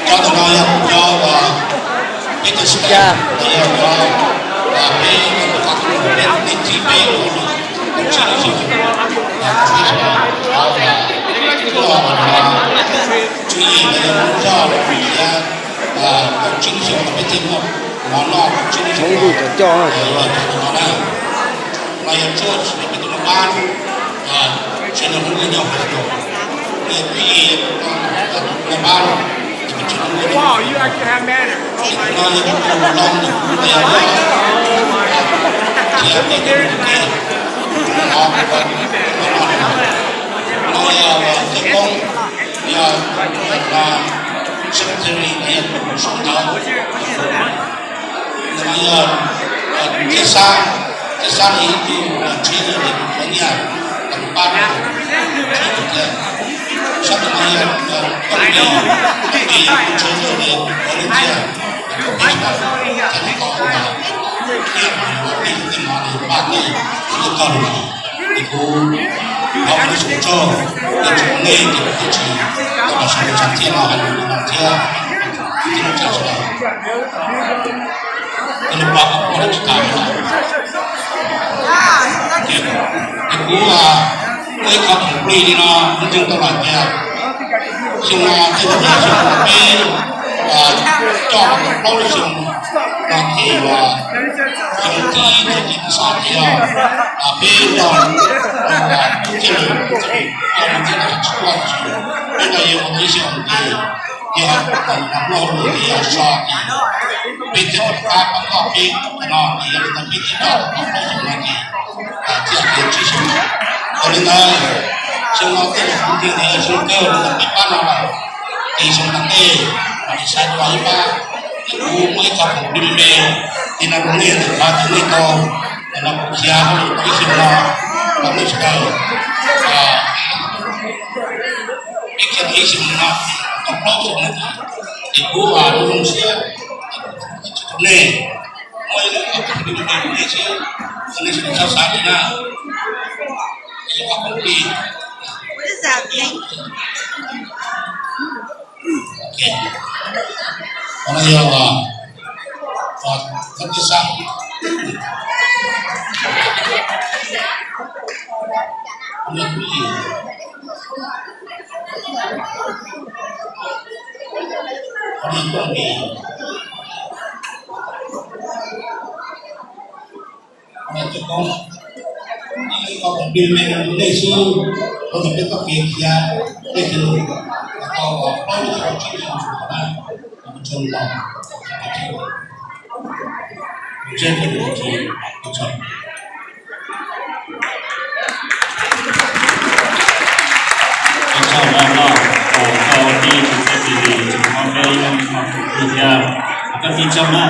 Cov ntawm no yog cov uas peb cov sib tw, yog cov uas peb tus qab tus peb tus tij peb tus tsis tau xyuas, tswv yim los yog zog thiab, kaum tsib xyoo peb thiaj muaj mov noj, kaum tsib xyoo cov no na. Los yog tsuaj peb tus no pab, sawv daws hu nyiaj nyob hauv no, los yog peb no pab, no yog tus loj ntawm kuv los yog thiab peb tus ntawm kuv, no yog thawj koob, yog secretary los yog tus sawv ntawv. Ntawm no yog Txiaj Xab, Txiaj Xab yog ib tug tsheb yog qhov nyiaj los pab rau tsheb tus thiab. Sab ntawm no yog Tooj Pis, Tooj Pis tus tsheb yog qhov nyiaj, tus tsheb thaij tau nyiaj los pab tej mov los pab tej tub tog los. Ces kuv thov ua ib tsaug tsaug, ib tsoom nej ces kuv thiaj tsis tau los sawv daws tshaj thiab no hais lus li no thiab, kuv thiaj li tsa sawv daws. Tej lub pab kom ua tsis tas li lawm. Ces kuv muaj ib qho khoom plig li no, kuv ntseeg tau lawm tias xyoo no tej zaum yog xyoo peb coj los plaub lub xyoo no ces xyoo thib ib thiab thib xya thiab, peb nrog thiaj li coj los thiaj li tsis muaj tsis, peb nrog yeej ua tib xyoo ces yog muaj hauj lwm yog so ces peb thiaj li pab pab koj peb no ces yog li ntawd peb thiaj nrog tau plaub xyoo no ces thiaj li tsib xyoo. Yog li ntawd xyoo no tej zaum kuv ntseeg tias yog xyoo kawg li ntawd peb pab no lawm, ces xyoo tom ntej mam li saib dua ib pab. Ces kuv muaj ib qho khoom plig me me, ces no rau nej ntawm qhov tias nej tau, no kuv khiav hauj lwm tau ib xyoo no rau nej sawv daws, peb khiav tau ib xyoo no tau plaub xyoo no, ces kuv ua lub zoo siab tsis tau nej, muaj ib qho khoom plig me me rau nej xwb, kom nej sawv daws txhob xav li na. Ib qho khoom plig. Qhov no yog, koj twb xav, qhov no yog koj pis, qhov no yog koj pis me me rau nej xwb, rau qhov peb txoj kev khiav, peb khiav lus, tau plaub xyoo tsib xyoo na, tau tso los, tau tso los, tau tso. Ua tsaug ntau no, ua tsaug tij tsoom txawj tis li tsoom hmoob peb ib leeg ib qho khoom plig thiab, koj tig tsaug na.